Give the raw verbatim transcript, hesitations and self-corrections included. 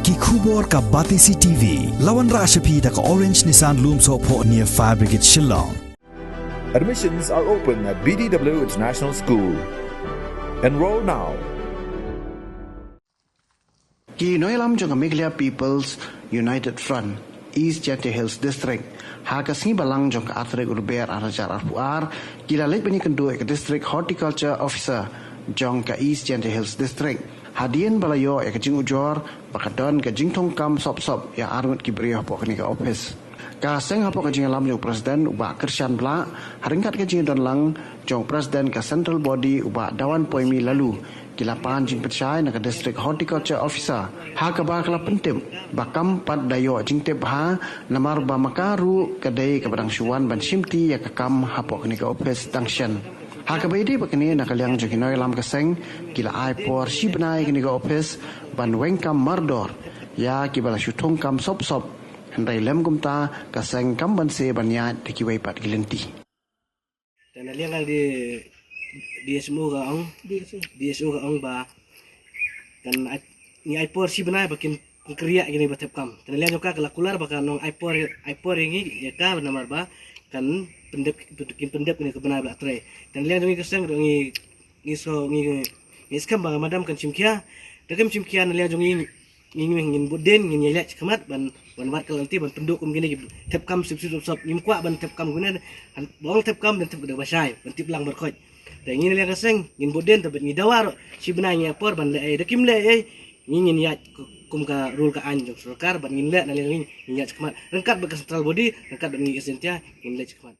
Ki khubor ka Batesi T V. La wanrah sha phi da ka Orange Nissan Lumsohphoh near Fire Brigade Shillong. Admissions are open at B D W International School. Enroll now. Ki nongïalam jong ka Meghalaya People's United Front, East Jaintia Hills District, ha ka sngi Balang jong ka artarik u Lber arhajar arphew ar, ki la leit ban ïakynduh ïa ka District Horticulture Officer jong ka East Jaintia Hills District, hadien ba la ïoh ïa ka jingujor ba ka don ka jingthungkam sop sop ïa arngut ki briew hapoh kane ka ophis. Ka seng hapoh ka jingïalam jong u President u Bah Kyrshan Blah, ha ryngkat ka jingdon lang jong u President ka Central Body u Bah Dawan Poimi Laloo, ki la pan jingpynshai na ka District Horticulture Officer, ha kaba ka la pyntip ba kam pat da ïoh jingtip bha, namar ba ma ka ruh ka dei kaba dang shu wan ban shimti ïa ka kam hapoh kane ka ophis dang shen. Ha kaba ïadei bad kane, na ka liang jong ki nongïalam ka seng, ki la ai por shi bnai ïa kane ka ophis ban weng kam mardor ïa kiba la shu thungkam sop sop. Hynrei lym kumta, ka seng kam banse ban ïaid da kiwei pat ki lynti. Te na liang ka D, DSO ka ong, DSO ka ong ba kan ai, ngi ai por shi bnai ba kin, kin kyrïah ïa kine ba thep kam. Te na liang jong ka, ka la kular ba kan ong ai por, ai por ïa ngi ïa ka namar ba kan pyndep, kin pyndep kine ka bnai ba la trei. Te na liang jong ngi ka seng ruh ngi, ngi so ngi, ngi skhem ba madam kan shim khia. Te kam shim khia, na liang jong ngi ngi, ngi, ngin bud dien, ngin ïaleh shakhmat ban, ban wad ka lynti ban pynduh kum kine ki thep kam sip sip sop sop. Ngim kwah ban thep kam kine, ba ong thep kam, ban thep da ba shai, ban tip lang ban khoit. Te ngi na liang ka seng ngin bud dien, te bad ngi dawa ruh shi bnai ngi ai por ban leh ei, da kim leh ei, ngi ngin ïaid kum ka rule ka aiñ jong sorkar, bad ngin leh na liang ngi, ngin ïaid shakhmat ryngkat bad ka Central Body, ryngkat bad ngi ka Jaintia, ngin leh shakhmat.